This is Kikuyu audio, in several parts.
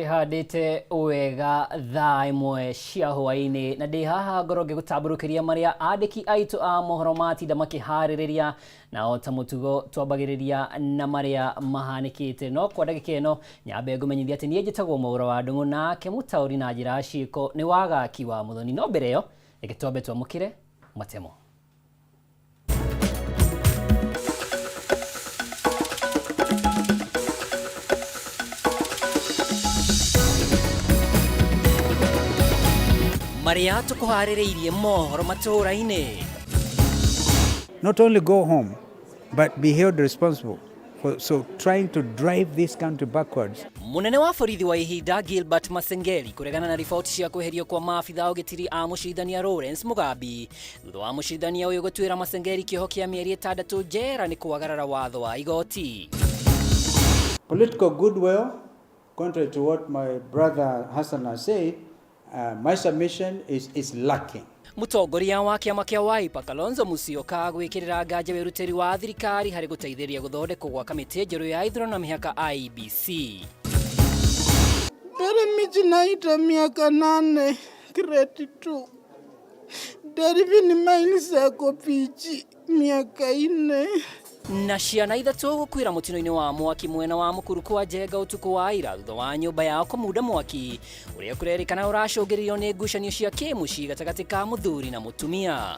Twĩhandĩte wega thaa 1 cia hwaĩ-inĩ na ndĩ haha ngorwo ngĩgũtambũrũkĩria marĩa andĩki aitũ a mohoro matinda makĩharĩrĩria, na o ta mũtugo twambagĩrĩria na marĩa mahanĩkĩte. No kwa ndagĩka ĩno nyambe ngũmenyithia atĩ niĩ njĩtagwo Mwaũra wa Ndũng'ũ, nake mũtaũri na njĩra ya ciĩko nĩ Wagaki wa Mũthoni. No mbere ĩyo reke twambe twamũkĩre matemo. Marĩa tũkũharĩrĩirie mohoro matũũra-inĩ. Not only go home, but be held responsible for so trying to drive this country backwards. Munene wa borithi wa ihinda Gilbert Masengeli kũregana na riboti cia kweherio kwa maabitha ũgitĩri a mũcirithania Lawrence Mugambi thutha wa mũcirithania ũyũ gũtuĩra Masengeli kĩoho kĩa mĩeri 6 njera nĩ kwagarara watho wa igoti. Political goodwill, contrary to what my brother Hassan has said, my submission is lacking. Mũtongoria wa kĩama kĩa Wiper Kalonzo Musyoka gwĩkĩrĩra nganja wĩrutĩri wa thirikari harĩ gũteithĩrĩria gũthondekwo gwa kamĩtĩ njerũ ya ithurano na mĩhaka IEBC. Mbere miaka 8 grade 2. Darivini mailizako pichi miaka 4. Na ciana 3 gũkuĩra mũtino-inĩ wa mwaki mwena wa Mũkuru kwa Njenga ũtukũ wa ira thutha wa nyũmba yao kũmunda mwaki ũrĩa kũrerĩkana ũracũngĩrĩrio nĩ ngucanio cia kĩmũciĩ gatagatĩ ka mũthuri na mũtumia.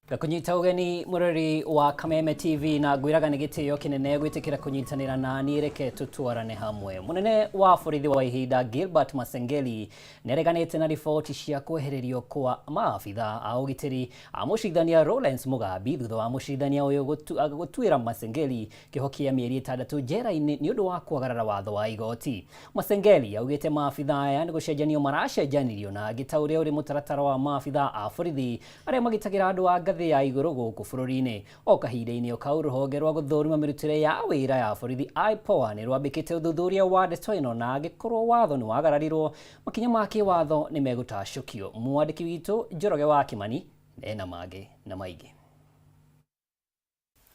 Ngakunyita ũgeni mũrori wa Kameme TV na ngwĩraga nĩ gĩtĩo kĩnene gwĩtĩkĩra kũnyitanĩra na niĩ, reke tũtwarane hamwe. Mũnene wa borithi wa ihinda Gilbert Masengeli nĩareganĩte na riboti cia kwehererio kwa maabitha a ũgitĩri a mũcirithania Lawrence Mugambi thutha wa mũcirithania ũyũ gũtuĩra Masengeli kĩoho kĩa mĩeri 6 njera-inĩ nĩ ũndũ wa kwagarara watho wa igoti. Masengeli augĩte maabitha aya nĩ gũcenjanio maracenjanirio na angĩ ta ũrĩa ũrĩ mũtaratara wa maabitha a borithi arĩa magitagĩra andũ a ngathĩ ya igũrũ gũkũ bũrũri-inĩ. O kahinda-inĩ o kau rũhonge rwa gũthũrima mĩrutĩre ya wĩra ya borithi IPOA nĩ rwambĩkĩte ũthuthuria wa ndeto ĩno, na angĩkorwo watho nĩ wagararirwo makinya ma kĩwatho nĩ megũtacũkio. Mwandĩki witũ Njoroge wa Kĩmani ena mangĩ na maingĩ.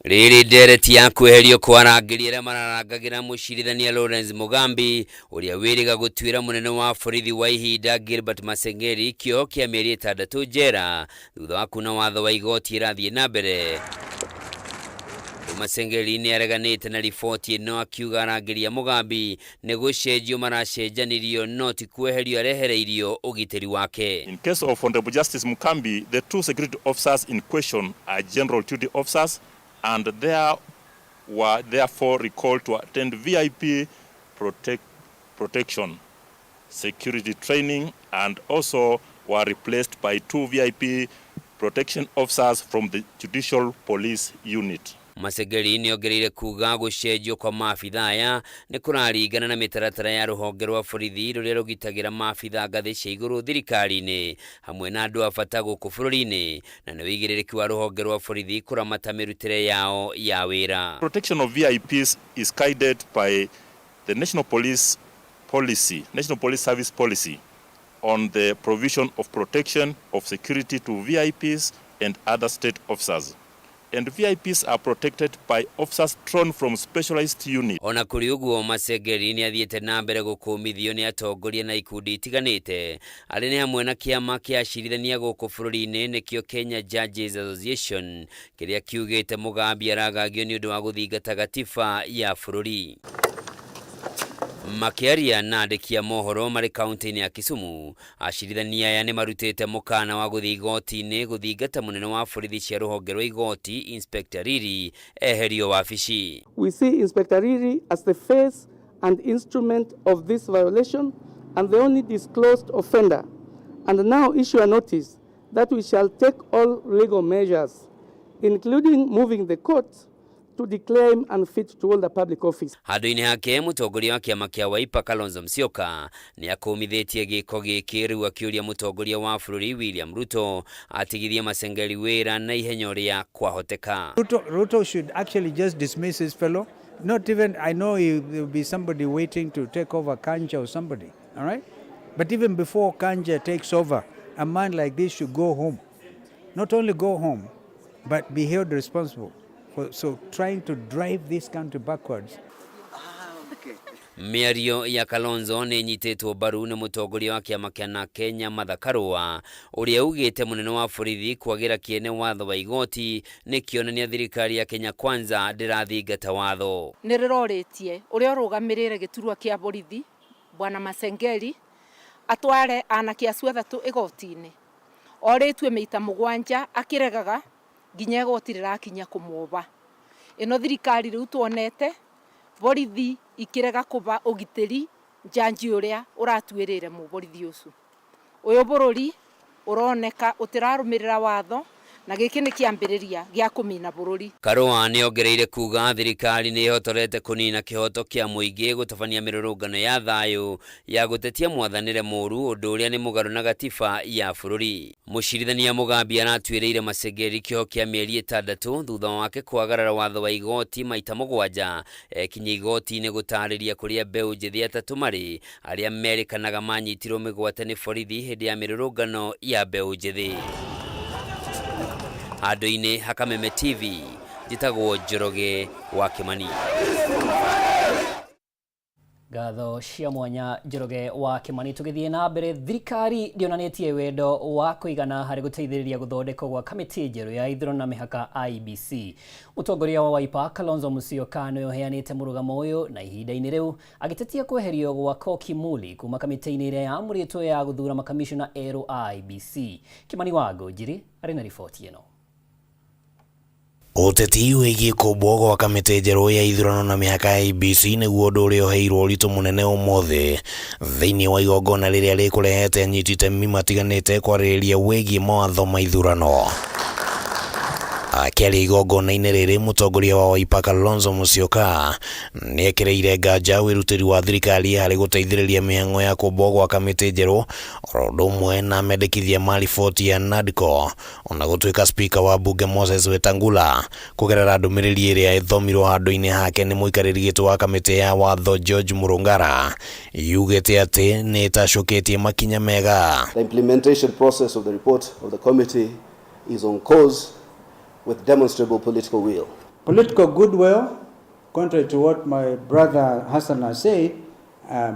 Rĩrĩ ndereti ya kweherio kwa arangĩri arĩa mararangagĩra mũcirithania Lawrence Mugambi ũrĩa wĩrĩga gũtuĩra mũnene wa borithi wa ihinda Gilbert Masengeli kĩoho kĩa mĩeri 6 njera thutha wa kuna watho wa igoti ĩrathiĩ na mbere. Masengeli nĩ areganĩte na riboti ĩno akiuga arangĩri a Mugambi nĩ gũcenjio maracenjanirio no ti kweherio arehereirio ũgitĩri wake. In case of Honorable Justice Mugambi, the 2 security officers in question are general duty officers and there were therefore recalled to attend VIP protection, security training, and also were replaced by 2 VIP protection officers from the Judicial Police Unit. Masengeli nĩ ongereire kuga gũcenjio kwa maabitha aya nĩ kũraringana na mĩtaratara ya rũhonge rwa borithi rũrĩa rũgitagĩra maabitha ngathĩ cia igũrũ thirikari-inĩ hamwe na andũ a bata gũkũ bũrũri-inĩ, na nĩ ũigĩrĩrĩki wa rũhonge rwa borithi kũramata mĩrutĩre yao ya wĩra. Protection of VIPs is guided by the National Police Policy, National Police Service Policy on the provision of protection of security to VIPs and other state officers. And VIPs are protected by officers drawn from specialized units. Ona kũrĩ ũguo Masengeli nĩ athiĩte na mbere gũkũmithio nĩ atongoria na ikundi itiganĩte arĩ nĩ hamwe na kĩama kĩa acirithania gũkũ bũrũri-inĩ nĩkĩo Kenya Judges Association kĩrĩa kiugĩte Mugambi aragagio nĩ ũndũ wa gũthingata gatiba ya bũrũri. Makĩaria na andĩki a mohoro marĩ kaunti-inĩ ya Kisumu, acirithania aya nĩ marutĩte mũkana wa gũthiĩ igoti-inĩ gũthingata mũnene wa borithi cia rũhonge rwa igoti Inspector Riri eherio wabici. We see Inspector Riri as the face and instrument of this violation and the only disclosed offender, and now issue a notice that we shall take all legal measures, including moving the court to declare him unfit to hold a public office. Handũ-inĩ hake mũtongoria wa kĩama kĩa Wiper Kalonzo Musyoka nĩ akũmithĩtie gĩko gĩkĩ rĩu akĩũria mũtongoria wa bũrũri William Ruto atigithie Masengeli wĩra na ihenya ũrĩa kwahoteka. Ruto should actually just dismiss his fellow. Not even, I know there will be somebody waiting to take over Kanja or somebody, all right? But even before Kanja takes over, a man like this should go home. Not only go home, but be held responsible. So trying to drive this country backwards. Mĩario ya Kalonzo nĩ ĩnyitĩtwo mbaru nĩ mũtongoria wa kĩama kĩa na Kenya Martha Karua, ũrĩa ugĩte mũnene wa borithi kwagĩra kĩene watho wa igoti nĩ kĩonania thirikari ya Kenya Kwanza ndĩrathingata watho. Nĩ rĩrorĩtie ũrĩa ũrũgamĩrĩire gĩturwa kĩa borithi Bwana Masengeli atware anake acio athatu igoti-inĩ, orĩtue mĩita 7 akĩregaga nginya igoti rĩrakinya kũmuoba. Ĩno thirikari rĩu tuonete borithi ikirega kuba ugitiri njanji uria uratuirire muborithi ucio. Uyu bururi uroneka utirarumirira watho na giki ni kiambiriria gia kumina bururi. Karua ni ongereire kuga thirikari ni ihotorete kunina kihoto kia muingi gutabania mirurungano ya thayu ya gutetia mwathanire muru, undu uria ni mugaru na gatiba ya bururi. Mucirithania Mugambi aratuiriire Masengeli kioho kia mieri 6 thutha wake kwagarara watho wa igoti maita 7 ekinya igoti-inĩ gũtarĩria kũrĩa mbeũ njĩthĩ 3 marĩ arĩa merĩkanaga manyitirwo mĩgwate nĩ borithi hĩndĩ ya mĩrũrũngano ya mbeũ njĩthĩ. Handũ-inĩ ha Kameme TV, njĩtagwo Njoroge wa Kimani. Ngatho cia mwanya Njoroge wa Kimani. Tũgĩthiĩ na mbere, thirikari ndĩonanĩtie wendo wa kũigana harĩ gũteithĩrĩria gũthondekwo gwa kamĩtĩ njerũ ya ithurano na mĩhaka IEBC. Mũtongoria wa Wiper Kalonzo Musyoka nĩwe ũheanĩte mũrũgamo ũyũ, na ihinda-inĩ rĩu agĩtetia kweherio gwa Koki Muli kuma kamĩtĩ-inĩ ĩrĩa yamũrĩtwo ya gũthura makamishona erũ a IEBC. Kimani wa Ngũnjiri arĩ na riboti ĩno. Ũteti wĩgiĩ kũmbwo gwa kamĩtĩ njerũ ya ithurano na mĩhaka ya IEBC nĩguo ũndũ ũrĩa ũheirwo ũritũ mũnene ũmũthĩ thĩinĩ wa igongona rĩrĩa rĩkũrehete anyiti itemi matiganĩte kwarĩrĩria wĩgiĩ mawatho ma ithurano. Akĩaria igongona-inĩ rĩrĩ, mũtongoria wa Wiper Kalonzo Musyoka nĩekĩrĩire nganja wĩrutĩri wa thirikari harĩ gũteithĩrĩria mĩhang'o ya kũmbwo gwa kamĩtĩ njerũ oro ũndũ ũmwe na mendekithia ma riboti ya NADCO, ona gũtuĩka spika wa bunge Moses Wetangula kũgerera ndũmĩrĩri ĩrĩa ĩthomirwo handũ-inĩ hake nĩ mũikarĩri gĩtĩ wa kamĩtĩ ya watho George Murungara yugĩte atĩ nĩ ĩtacũkĩtie makinya mega. The implementation process of the report of the committee is on course with demonstrable political will. Political goodwill, contrary to what my brother Hassan has said,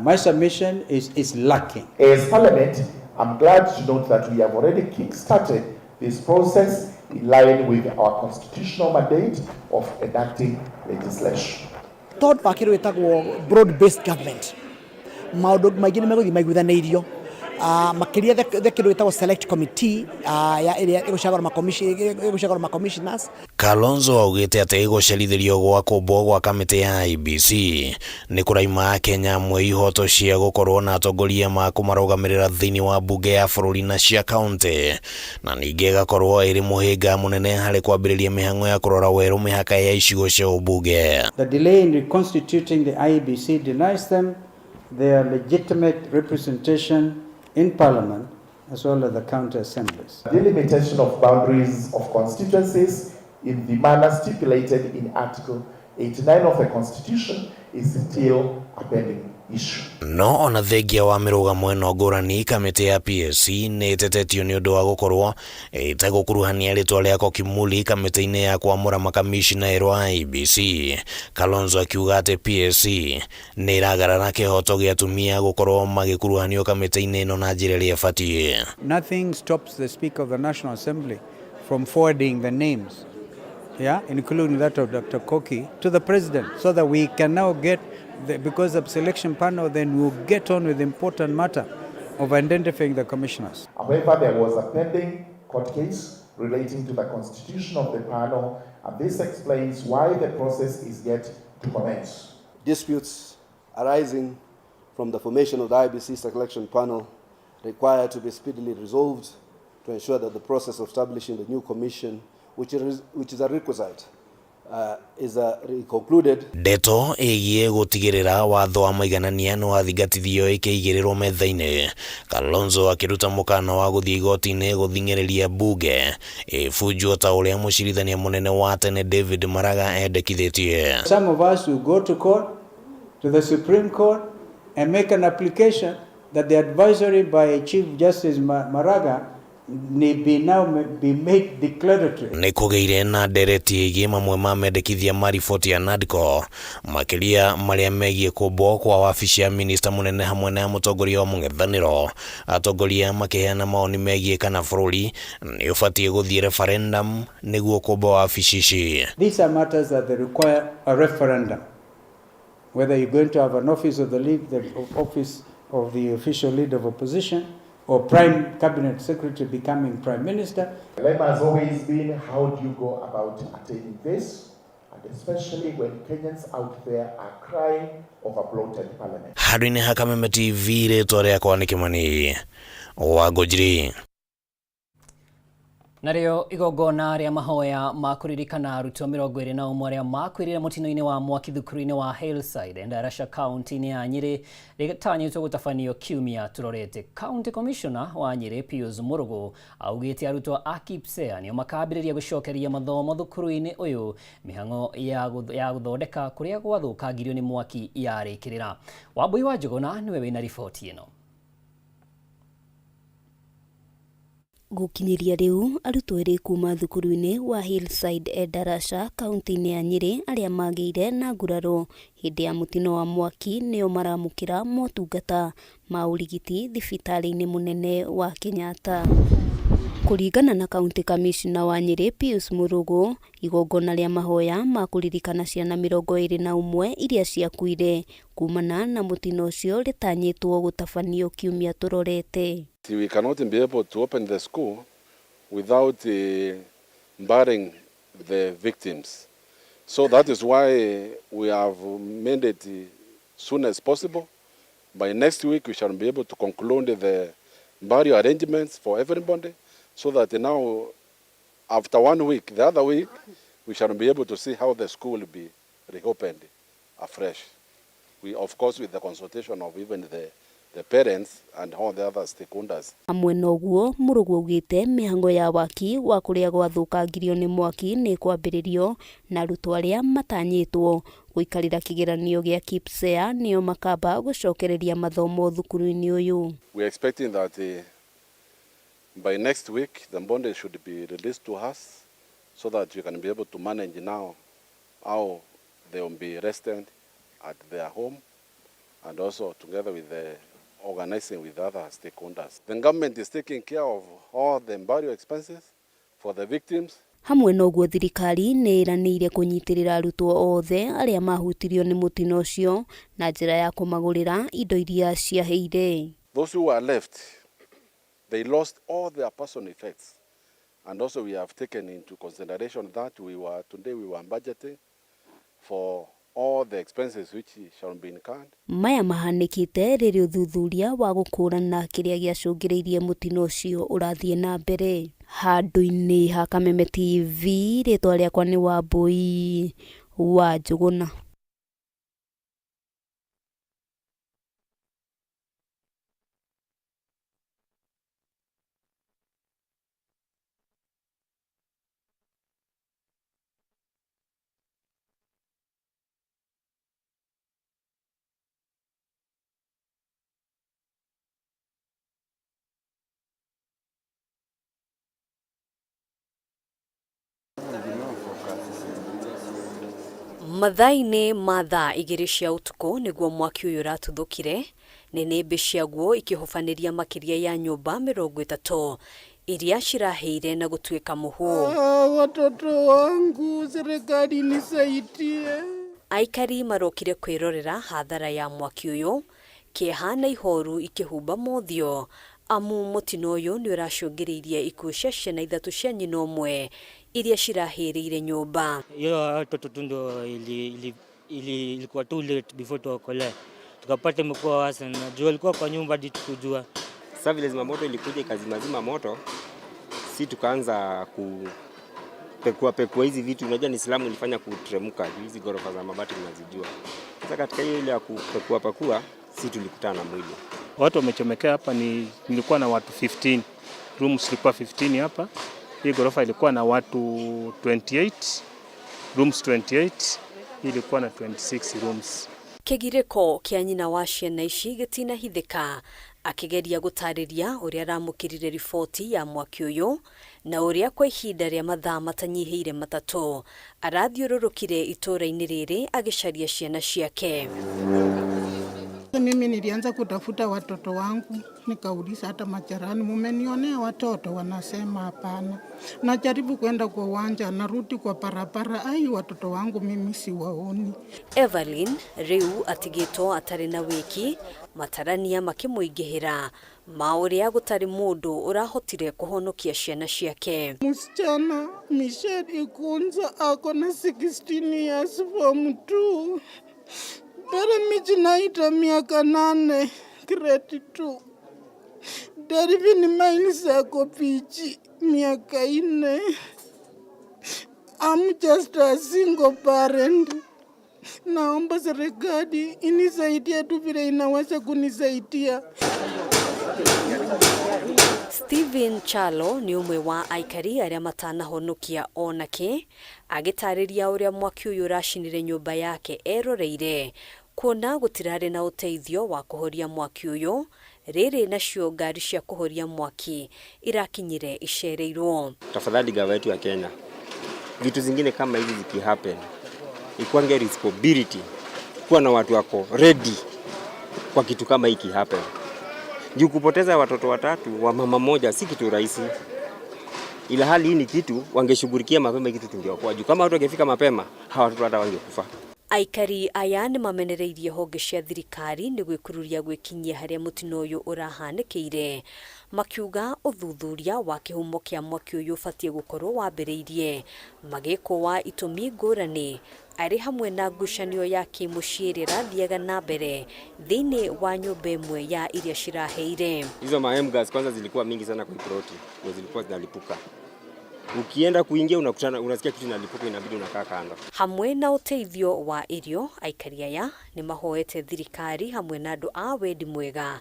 my submission is lacking. As Parliament, I'm glad to note that we have already kick-started this process in line with our constitutional mandate of enacting legislation. Third party wĩtagwo broad-based government. Maũndũ maingĩ nĩ megũthiĩ maiguithanĩirio. Makĩria the kĩndũ gĩtagwo select committee ya ĩrĩa ĩgũcagũra ma commissioners. Kalonzo augĩte atĩ gũcerithĩrio gwa kũmbwo gwa kamĩtĩ ya IEBC nĩ kũraima Kenya amwe ihoto cia gũkorwo na atongoria ma kũmarũgamĩrĩra thĩinĩ wa bunge ya bũrũri na cia kaunti, na ningĩ ĩgakorwo ĩrĩ mũhĩnga mũnene harĩ kwambĩrĩria mĩhang'o ya kũrora werũ mĩhaka ya icigo cia ũmbunge. The delay in reconstituting the IEBC denies them their legitimate representation in Parliament as well as the county assemblies. Delimitation of boundaries of constituencies in the manner stipulated in Article 89 of the Constitution is still a pending issue. No ona thengia wa mĩrũgamo ĩno ngũrani, kamĩtĩ ya PSC nĩ ĩtetetio nĩ ũndũ wa gũkorwo ĩtegũkuruhania rĩtwa rĩa Koki Muli kamĩtĩ-inĩ ya kwamũra makamishina erũ a IEBC. Kalonzo akiuga atĩ PSC nĩ ĩragarara kĩhoto gĩa atumia gũkorwo magĩkuruhanio kamĩtĩ-inĩ ĩno na njĩra ĩrĩa ĩbatiĩ. Nothing stops the Speaker of the National Assembly from forwarding the names, yeah, including that of Dr. Koki, to the President, so that we can now get, because the selection panel then will get on with the important matter of identifying the commissioners. However, there was a pending court case relating to the constitution of the panel, and this explains why the process is yet to commence. Disputes arising from the formation of the IEBC selection panel require to be speedily resolved to ensure that the process of establishing the new commission, which is a requisite, is concluded. Ndeto ĩgiĩ gũtigĩrĩra watho wa maiganania nĩ wathingatithio ĩkĩigĩrĩrwo metha-inĩ. Kalonzo akĩruta mũkana wa gũthiĩ igoti-inĩ gũthing'ĩrĩria bunge ĩbunjwo ta ũrĩa mũcirithania mũnene wa tene David Maraga endekithĩtie. Some of us will go to court, to the Supreme Court, and make an application that the advisory by Chief Justice Maraga be now be made declaratory. Nĩ kũgĩire na ndereti ĩgiĩ mamwe ma mendekithia ma riboti ya NADCO, makĩria marĩa megiĩ kũmbwo kwa wabici ya minista mũnene hamwe na ya mũtongoria wa mũng'ethanĩro. Atongoria makĩheana mawoni megiĩ kana bũrũri nĩ ũbatiĩ gũthiĩ referendum nĩguo kũmba wabici ici. These are matters that they require a referendum. Whether you're going to have an office of the lead, the office of the official leader of opposition, or prime cabinet secretary becoming prime minister. The dilemma has always been, how do you go about attaining this? And especially when Kenyans out there are crying over bloated parliament. Handũ-inĩ ha Kameme TV, rĩtwa rĩakwa nĩ Kĩmani wa Ngũnjiri. Narĩo igongona rĩa mahoya ma kũririkana arutwo 21 arĩa makuĩrire mũtino-inĩ wa mwaki thukuru-inĩ wa Hillside Endarasha kaunti-inĩ ya Nyĩrĩ rĩtanyĩtwo gũtabanio kiumia tũrorete. County Commissioner wa Nyĩrĩ Pius Mũrũgũ augĩte arutwo a KIPSEA nĩo makambĩrĩria gũcokeria mathomo thukuru-inĩ ũyũ mĩhang'o ya gũthondeka kũrĩa gwathũkangirio nĩ mwaki yarĩkĩrĩra. Wambui wa Njũgũna nĩwe wĩna riboti ĩno. Gũkinyĩria rĩu arutwo erĩ kuma thukuru-inĩ wa Hillside Endarasha kaunti-inĩ ya Nyĩrĩ arĩa magĩire na nguraro hĩndĩ ya mũtino wa mwaki nĩo maramũkĩra motungata ma ũrigiti thibitarĩ-inĩ mũnene wa Kenyatta. Kũringana na County Commissioner wa Nyĩrĩ Pius Mũrũgũ, igongona rĩa mahoya ma kũririkana ciana 21 iria ciakuire kumana na mũtino ũcio rĩtanyĩtwo gũtabanio kiumia tũrorete. We cannot be able to open the school without burying the victims. So that is why we have made it soon as possible. By next week we shall be able to conclude the burial arrangements for everybody, so that now after 1 week, the other week, we shall be able to see how the school will be reopened afresh. We, of course, with the consultation of even the parents and all the other stakeholders. Hamwe na ũguo, Mũrũgũ augĩte mĩhang'o ya waki wa kũrĩa gwathũkangirio nĩ mwaki nĩ kwambĩrĩrio na arutwo arĩa matanyĩtwo gũikarĩra kĩgeranio gĩa KIPSEA nĩo makamba gũcokereria mathomo thukuru-inĩ ũyũ. We are expecting that by next week the bond should be released to us so that we can be able to manage now how they will be rested at their home, and also together with the organizing with other stakeholders. The government is taking care of all the burial expenses for the victims. Hamwe na ũguo, thirikari nĩ ĩranĩire kũnyitĩrĩra arutwo othe arĩa mahutirio nĩ mũtino ũcio na njĩra ya kũmagũrĩra indo iria ciahĩire. Those who are left, they lost all their personal effects. And also we have taken into consideration that today we were budgeting for all the expenses which shall be incurred. Maya mahanĩkĩte rĩrĩa ũthuthuria wa gũkũrana kĩrĩa gĩacũngĩrĩirie mũtino ũcio ũrathiĩ na mbere. Handũ-inĩ ha Kameme TV, rĩtwa rĩakwa nĩ Wambui wa Njũgũna. Mathaa-inĩ ma thaa 2 cia ũtukũ nĩguo mwaki ũyũ ũratuthũkire, nĩnĩmbĩ ciaguo ikĩhobanĩria makĩria ya nyũmba 30 iria cirahĩire na gũtuĩka mũhu. Watoto wangu, serikali nisaidie. Aikari marokire kwĩrorera hathara ya mwaki ũyũ, kĩeha na ihoru ikĩhumba mothiũ, amu mũtino ũyũ nĩ ũracũngĩrĩirie ikuũ cia ciana 3 cia nyina ũmwe iria cirahĩrĩire nyũmba. Hiyo watoto tu ndo ilikuwa too late before tuokolee, tukapata imekuwa wasa na jua ilikuwa kwa nyumba hadi tukujua. Sasa vile zimamoto ilikuja ikazimazima moto, si tukaanza kupekua pekua hizi vitu. Unajua ni Islamu ilifanya kutremka hizi gorofa za mabati mnazijua. Sasa katika hiyo ile ya kupekua pakua, si tulikutana na mwili. Watu wamechomekea hapa, nilikuwa na watu 15. Rooms zilikuwa 15 hapa. Hii gorofa ilikuwa na watu 28, rooms 28, hii ilikuwa na 26 rooms. Kĩgirĩko kĩa nyina wa ciana ici gĩtinahithĩka Akĩgeria gũtarĩria ũrĩa aramũkĩrire riboti ya mwaki ũyũ na ũrĩa kwa ihinda rĩa mathaa matanyihĩire 3 arathiũrũrũkire itũũra-inĩ rĩrĩ agĩcaria ciana ciake. Mimi nilianza kutafuta watoto wangu, nikauliza hata majirani, mumenionea watoto? Wanasema hapana. Najaribu kwenda kwa uwanja, narudi kwa barabara, ai, watoto wangu mimi siwaoni. Evelyn rĩu atigĩtwo atarĩ na wĩki, matarania makĩmũingĩhĩra ma ũrĩa gũtarĩ mũndũ ũrahotire kũhonokia ciana ciake. Msichana Michelle Ikunza ako na 16 years, form 2. Bere Michinaita miaka 8, grade 2. Delvin Miles ako PG miaka 4. I'm just a single parent. Naomba serikali inisaidie tu vile inaweza kunisaidia. Steven Chalo nĩ ũmwe wa aikari arĩa matanahonokia onake, agĩtarĩria ũrĩa mwaki ũyũ ũracinire nyũmba yake eroreire, kuona gũtirarĩ na ũteithio wa kũhoria mwaki ũyũ, rĩrĩ nacio ngari cia kũhoria mwaki irakinyire icereirwo. Tafadhali gava yetu ya Kenya, vitu zingine kama hizi zikihappen, ikuange responsibility kuwa na watu wako ready kwa kitu kama hiki happen. Juu kupoteza watoto 3 wa mama moja si kitu rahisi. Ila hali hii ni kitu wangeshughulikia mapema, kitu tungeokoa. Juu kama watu wangefika mapema, hawa watoto hata wangekufa. Aikari aya nĩ mamenereirie honge cia thirikari nĩ gwĩkururia gwĩkinyia harĩa mũtino ũyũ ũrahanĩkĩire, makiuga ũthuthuria wa kĩhumo kĩa mwaki ũyũ ũbatiĩ gũkorwo wambĩrĩirie magĩkwo wa itũmi ngũrani arĩ hamwe na ngucanio ya kĩmũciĩ ĩrĩa ĩrathiaga na mbere thĩinĩ wa nyũmba ĩmwe ya iria ciraheire. Hizo ma M-gas kwanza zilikuwa mingi sana kwa ploti, ndio zilikuwa zinalipuka. Ukienda kuingia unakutana, unasikia kitu inalipuka, inabidi unakaa kando. Hamwe na ũteithio wa irio, aikari aya nĩ mahoete thirikari hamwe na andũ a wendi mwega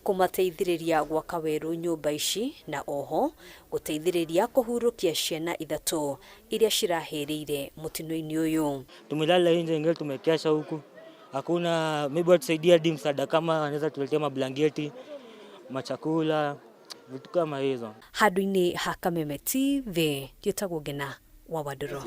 kũmateithĩrĩria gwaka werũ nyũmba ici na oho gũteithĩrĩria kũhurũkia ciana 3 iria cirahĩrĩire mũtino-inĩ ũyũ. Tumelala nje, ingali tumekesha huku, hakuna maybe watusaidia hadi msaada kama wanaweza tuletea mablangeti, machakula, vitu kama hizo. Handũ-inĩ ha Kameme TV, njĩtagwo Ngena wa Wandũrũ.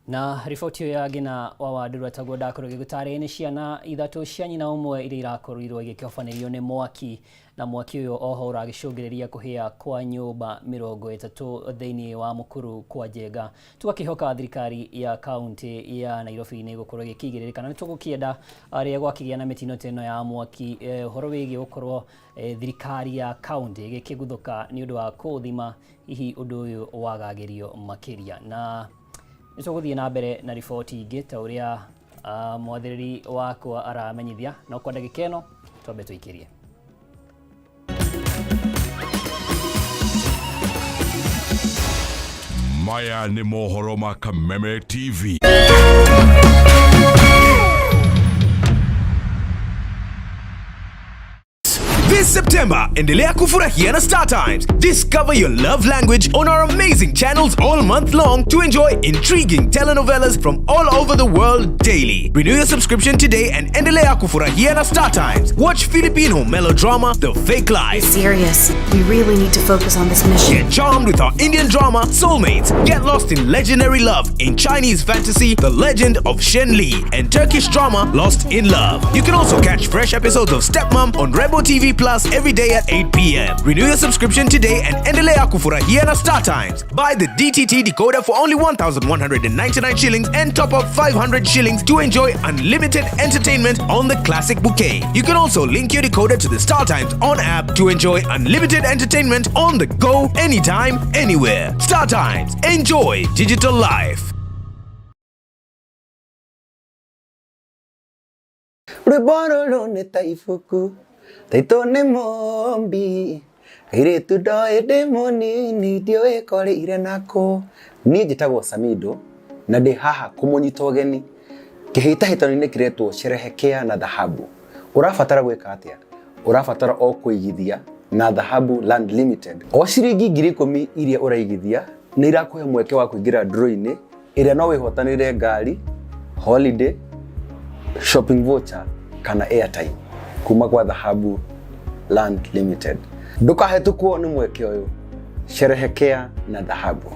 Na riboti ĩyo ya Ngina wa Wandũrũ atagwo ndakorwo gĩgũtarĩria nĩ ciana 3 cia nyina ũmwe iria irakorirwo igĩkĩhobanĩrio nĩ mwaki, na mwaki ũyũ oho ũragĩcũngĩrĩria kũhĩa kwa nyũmba 30 thĩinĩ wa Mukuru kwa Njenga. Tũgakĩhoka thirikari ya kaunti ya Nairobi nĩ ĩgũkorwo ĩgĩkĩigĩrĩrĩka, na nĩ tũgũkĩenda rĩrĩa gwakĩgĩa na mĩtino ta ĩno ya mwaki, ũhoro wĩgiĩ gũkorwo thirikari ya kaunti ĩgĩkĩguthũka nĩ ũndũ wa kũũthima hihi ũndũ ũyũ wagagĩrio makĩria. Na nĩ tũgũthiĩ na mbere na riboti ingĩ ta ũrĩa mwathĩrĩri wakwa aramenyithia, no kwa ndagĩka ĩno twambe tũikĩrie. Maya nĩ mohoro ma Kameme TV. This September, endelea kufurahia na Star Times. Discover your love language on our amazing channels all month long to enjoy intriguing telenovelas from all over the world daily. Renew your subscription today and endelea kufurahia na Star Times. Watch Filipino melodrama The Fake Life. Serious. We really need to focus on this mission. Get charmed with our Indian drama Soulmates. Get lost in legendary love in Chinese fantasy The Legend of Shen Li and Turkish drama Lost in Love. You can also catch fresh episodes of Stepmom on Rebel TV Plus every day at 8 p.m. Renew your subscription today and endelea kufurahia na Star Times. Buy the DTT decoder for only 1,199 shillings and top up 500 shillings to enjoy unlimited entertainment on the classic bouquet. You can also link your decoder to the Star Times on app to enjoy unlimited entertainment on the go, anytime, anywhere. Star Times. Enjoy digital life. Rwĩmbo rũrũ nĩ ta ibuku taitũ nĩ mũmbi airĩtu ndoĩ ndĩ mũnini ndiũĩ korĩire nakũ. Niĩ njĩtagwo Samido na ndĩ haha kũmũnyita ũgeni kĩhĩtahĩtano-inĩ kĩretwo Sherehekea na Dhahabu. Ũrabatara gwĩka atĩa? Ũrabatara o kũigithia na Dhahabu Land Limited. O ciringi 10,000 iria ũraigithia nĩ irakũhe mweke wa kũingĩra draw-inĩ ĩrĩa no wĩhotanĩre ngari, holiday, shopping voucher kana airtime. Kuma gwa Dhahabu Land Limited. Ndũkahĩtũkwo nĩ mweke ũyũ, sherehekea na Dhahabu.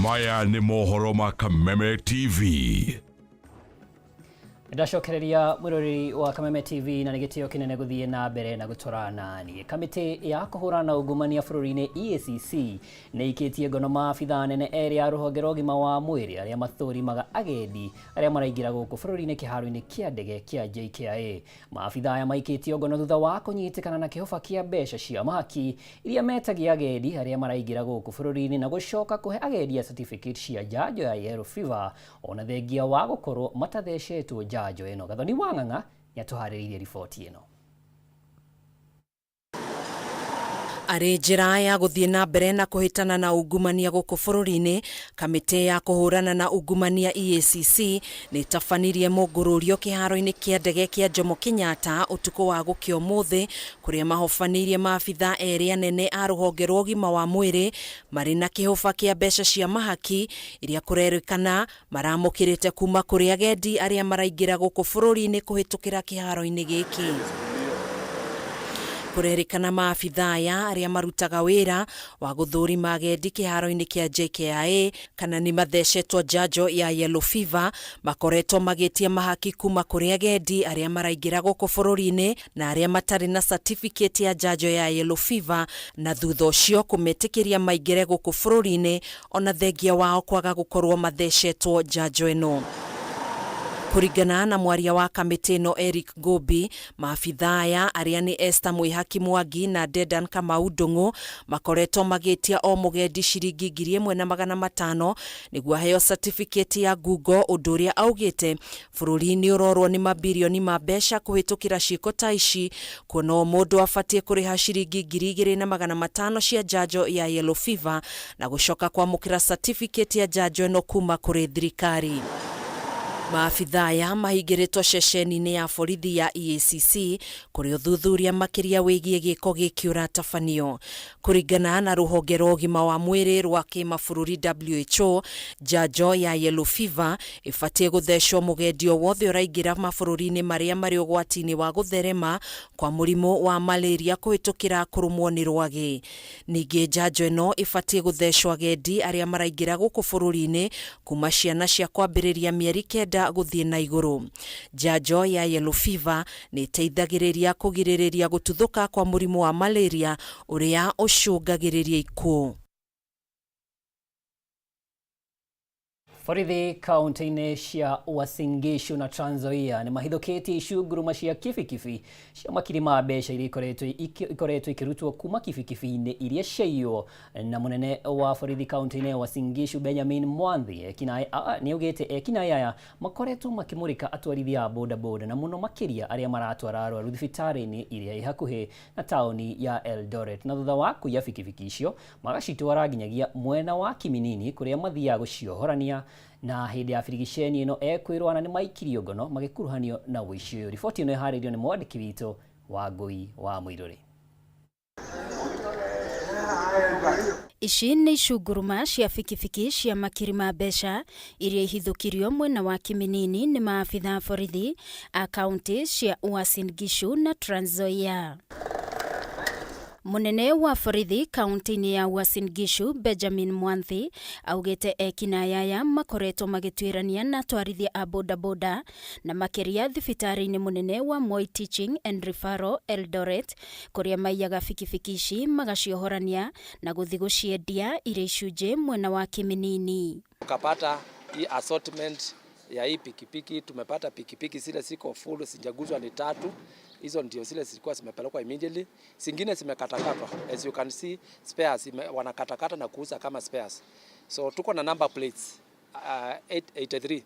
Maya nĩ mohoro ma Kameme TV. Ndacokereria mwiroreri wa Kameme TV na nĩ gĩtĩo kĩnene gũthiĩ na mbere na gũtũra nani. Kamĩtĩ ya kũhũrana na ungumania bũrũri-inĩ EACC nĩ ĩikĩtie ngono maabithaa anene erĩ a rũhonge rwa ũgima wa mwĩrĩ arĩa mathũrimaga agendi arĩa maraingĩra gũkũ bũrũri-inĩ kĩharo-inĩ kĩa ndege kĩa JKIA. Maabithaa aya maikĩtio ngono thutha wa kũnyitĩkana na kĩhũba kĩa mbeca cia mahaki iria metagia agendi arĩa maraingĩra gũkũ bũrũri-inĩ na gũcoka kũhe agendi a certificate cia njanjo ya yellow fever ona thengia wa gũkorwo matathecetwo njanjo ĩno. Gathoni wa Ng'ang'a nĩatũharĩrĩirie riboti ĩno. Arĩ njĩra ya gũthiĩ na mbere na kũhĩtana na ungumania gũkũ bũrũri-inĩ, kamĩtĩ ya kũhũrana na ungumania EACC nĩ ĩtabanirie mũngũrũrio kĩharo-inĩ kĩa ndege kĩa Jomo Kenyatta ũtukũ wa gũkĩa ũmũthĩ, kũrĩa mahobanĩirie maabithaa erĩ anene a rũhonge rwa ũgima wa mwĩrĩ marĩ na kĩhũba kĩa mbeca cia mahaki iria kũrerĩkana maramũkĩrĩte kuma kũrĩ agendi arĩa maraingĩra gũkũ bũrũri-inĩ kũhĩtũkĩra kĩharo-inĩ gĩkĩ. Kũrerĩkana maabithaa aya arĩa marutaga wĩra wa gũthũrima agendi kĩharo-inĩ kĩa JKIA kana nĩ mathecetwo njanjo ya yellow fever makoretwo magĩtia mahaki kuma kũrĩ agendi arĩa maraingĩra gũkũ bũrũri-inĩ na arĩa matarĩ na certificate ya njanjo ya yellow fever, na thutha ũcio kũmetĩkĩria maingĩre gũkũ bũrũri-inĩ ona thengia wao kwaga gũkorwo mathecetwo njanjo ĩno. Kũringana na mwaria wa kamĩtĩ ĩno Eric Ngũmbi, maabithaa aya arĩa nĩ Esther Mwĩhaki Mwangi na Dedan Kamau Ndung'u makoretwo magĩtia o mũgendi ciringi 1,500 nĩguo aheo certificate ya ngungo, ũndũ ũrĩa augĩte bũrũri nĩ ũrorwo nĩ mabirioni ma mbeca kũhĩtũkĩra ciĩko ta ici, kuona o mũndũ abatiĩ kũrĩha ciringi 2,500 cia njanjo ya yellow fever na gũcoka kwamũkĩra certificate ya njanjo ĩno kuma kũrĩ thirikari. Maabithaa aya mahingĩrĩtwo ceceni-inĩ ya borithi ya EACC kũrĩa ũthuthuria makĩria wĩgiĩ gĩko gĩkĩ ũratabanio. Kũringana na rũhonge rwa ũgima wa mwĩrĩ rwa kĩmabũrũri WHO, njanjo ya yellow fever ĩbatiĩ gũthecwo mũgendi o wothe ũraingĩra mabũrũri-inĩ marĩa marĩ ũgwati-inĩ wa gũtherema kwa mũrimũ wa malaria kũhĩtũkĩra kũrũmwo nĩ rwagĩ. Ningĩ njanjo ĩno ĩbatiĩ gũthecwo agendi arĩa maraingĩra gũkũ bũrũri-inĩ kuma ciana cia kwambĩrĩria mĩeri 9 gũthiĩ na igũrũ. Njanjo ya yellow fever nĩ ĩteithagĩrĩria kũgirĩrĩria gũtuthũka kwa mũrimũ wa malaria ũrĩa ũcũngagĩrĩria ikuũ. Borithi kaunti-inĩ cia Uasin Gishu na Trans Nzoia nĩ mahithũkĩtie icunguruma cia kibikibi cia makiri ma mbeca iria ikoretwo ikĩrutwo kuma kibikibi-inĩ iria ciaiywo. Na mũnene wa borithi kaunti-inĩ ya Uasin Gishu Benjamin Mwanthi nĩaugĩte ekinaĩ aya makoretwo makĩmũrĩka atwarithia a bodaboda na mũno makĩria arĩa maratwara arwaru thibitarĩ-inĩ iria ĩ hakuhĩ na taũni ya Eldoret, na thutha wa kũiya bikibiki icio magacitwara nginyagia mwena wa Kiminini kũrĩa mathiaga gũciohorania. Na hĩndĩ ya birigiceni ĩno ekwĩrwo ana nĩ maikirio ngono magĩkuruhanio na ũici ũyũ. Riboti ĩno ĩharĩirio nĩ mwandĩki witũ wa Ngũi wa Mũirũrĩ. Ici nĩ icunguruma cia bikibiki cia makiri ma mbeca iria ihithũkirio mwena wa Kiminini nĩ maabithaa a borithi a kaunti cia Uasin Gishu na Trans Nzoia. Mũnene wa borithi kaunti-inĩ ya Uasin Gishu Benjamin Mwanthi augĩte ekinaĩ aya makoretwo magĩtuĩrania na atwarithia a bodaboda na makĩria thibitarĩ-inĩ mũnene wa Moi Teaching and Referral Eldoret kũrĩa maiyaga bikibiki ici magaciohorania na gũthiĩ gũciendia irĩ icunjĩ mwena wa Kiminini. Tukapata hii assortment ya hii pikipiki, tumepata pikipiki zile ziko full zijaguzwa ni 3. Hizo ndio zile zilikuwa zimepelekwa immediately. Zingine zimekatakatwa, as you can see spares wanakatakata na kuuza kama spares. So tuko na number plates 83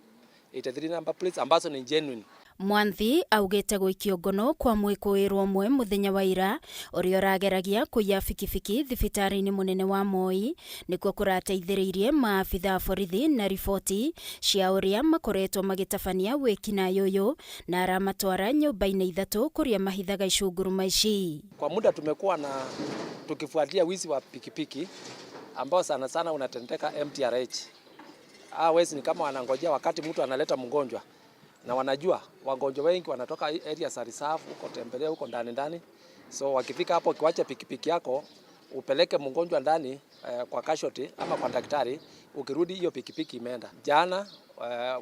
number plates ambazo ni genuine. Mwanthi augĩte gũikio ngono kwa mwĩkũĩrwo ũmwe mũthenya wa ira ũrĩa ũrageragia kũiya bikibiki thibitarĩ-inĩ mũnene wa Moi nĩkuo kũrateithĩrĩirie maabitha a borithi na riboti cia ũrĩa makoretwo magĩtabania wĩkinaĩ ũyũ na aramatwara nyũmba-inĩ ithatũ kũrĩa mahithaga icunguruma ici. Kwa muda tumekuwa na tukifuatilia wizi wa pikipiki ambao sana sana unatendeka MTRH. Hawa wezi ni kama wanangojea wakati mtu analeta mgonjwa, na wanajua wagonjwa wengi wanatoka area za reserve huko tembelea huko ndani ndani, so wakifika hapo, ukiwacha pikipiki yako upeleke mgonjwa ndani kwa casualty ama kwa daktari, ukirudi hiyo pikipiki imeenda. Jana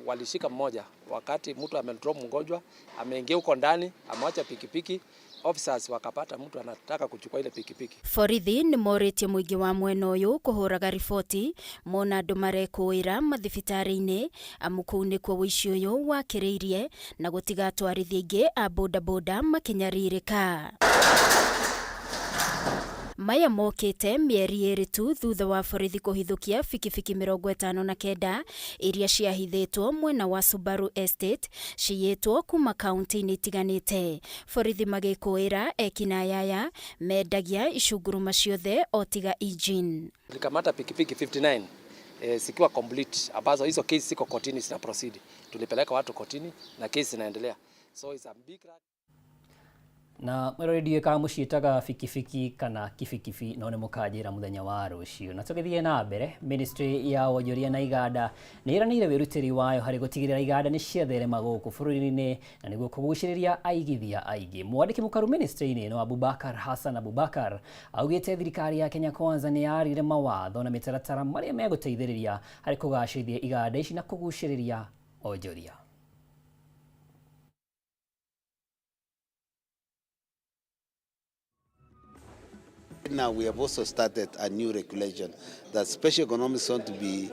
walishika mmoja wakati mtu amedrop mgonjwa, ameingia huko ndani, amewacha pikipiki, officers wakapata mtu anataka kuchukua ile pikipiki. Borithi nĩ morĩtie mũingĩ wa mwena ũyũ kũhũraga riboti mona andũ marekũĩra mathibitarĩ-inĩ amu kũu nĩkuo ũici ũyũ wakĩrĩirie na gũtiga atwarithia aingĩ a bodaboda makĩnyarirĩka. Maya mokĩte mĩeri ĩrĩ tu thutha wa borithi kũhithũkia bikibiki 59 iria ciahithĩtwo mwena wa Subaru Estate ciyĩtwo kuma kaunti-inĩ itiganĩte. Borithi magĩkũĩra ekinaĩ aya mendagia icunguruma ciothe o tiga engine. Tulikamata pikipiki 59 zikiwa complete ambazo hizo case ziko kotini zina proceed. Tulipeleka watu kotini na case zinaendelea. So it's a big Na mwĩroreri ndiũĩ kana mũciĩtaga bikibiki kana kibikibi no nĩ mũkanjĩra mũthenya wa rũciũ. Na tũgĩthiĩ na mbere, ministry ya wonjoria na iganda nĩ ĩranĩire wĩrutĩri wayo harĩ gũtigĩrĩra iganda nĩ ciatherema gũkũ bũrũri-inĩ na nĩguo kũgucĩrĩria aigithia aingĩ. Mwandĩki mũkaru ministry-inĩ ĩno Abubakar Hassan Abubakar augĩte thirikari ya Kenya Kwanza nĩ yarire mawatho na mĩtaratara marĩa megũteithĩrĩria harĩ kũgacĩrithia iganda ici na kũgucĩrĩria onjoria. Now we have also started a new regulation that special economic zone to be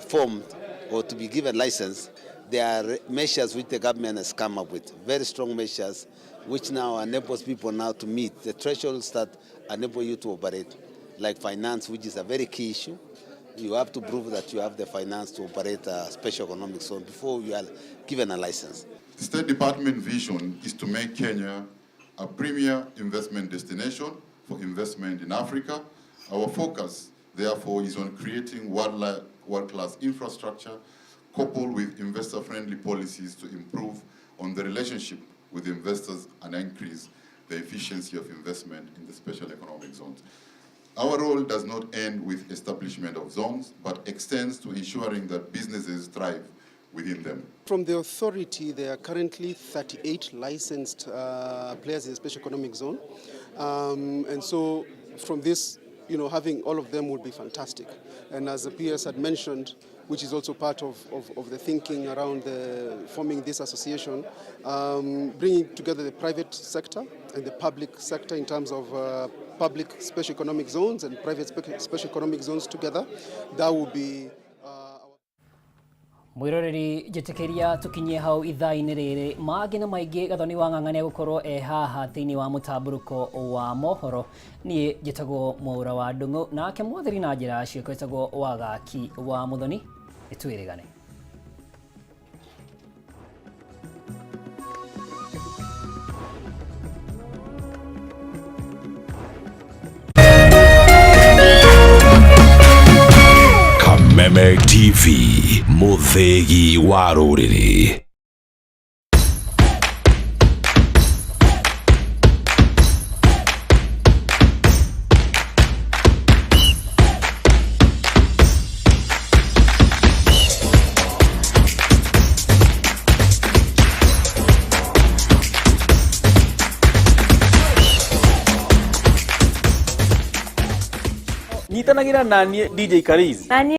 formed or to be given license. There are measures which the government has come up with, very strong measures, which now enables people now to meet the thresholds that enable you to operate, like finance, which is a very key issue. You have to prove that you have the finance to operate a special economic zone before you are given a license. The State Department vision is to make Kenya a premier investment destination for investment in Africa. Our focus, therefore, is on creating world-class infrastructure coupled with investor-friendly policies to improve on the relationship with investors and increase the efficiency of investment in the special economic zones. Our role does not end with establishment of zones, but extends to ensuring that businesses thrive within them. From the authority, there are currently 38 licensed players in the special economic zone. And so from this, you know, having all of them would be fantastic. And as the PS had mentioned, which is also part of the thinking around the forming this association, bringing together the private sector and the public sector in terms of public special economic zones and private special economic zones together, that will be Mwiroreri njĩtĩkĩria tũkinyie hau ithaa-inĩ rĩrĩ mangĩ na maingĩ Gathoni wa Ng'ang'a nĩegũkorwo e haha thĩinĩ wa mũtambũrũko wa mohoro. Niĩ njĩtagwo Mwaũra wa Ndung'u nake mwathĩri na njĩra ya ciĩko etagwo Wagaki wa Mũthoni. Nĩtwĩrĩgane. Kameme TV, mũthĩgi wa rũrĩrĩ. Nyitanagĩra naniĩ DJ Kariz. Naniĩ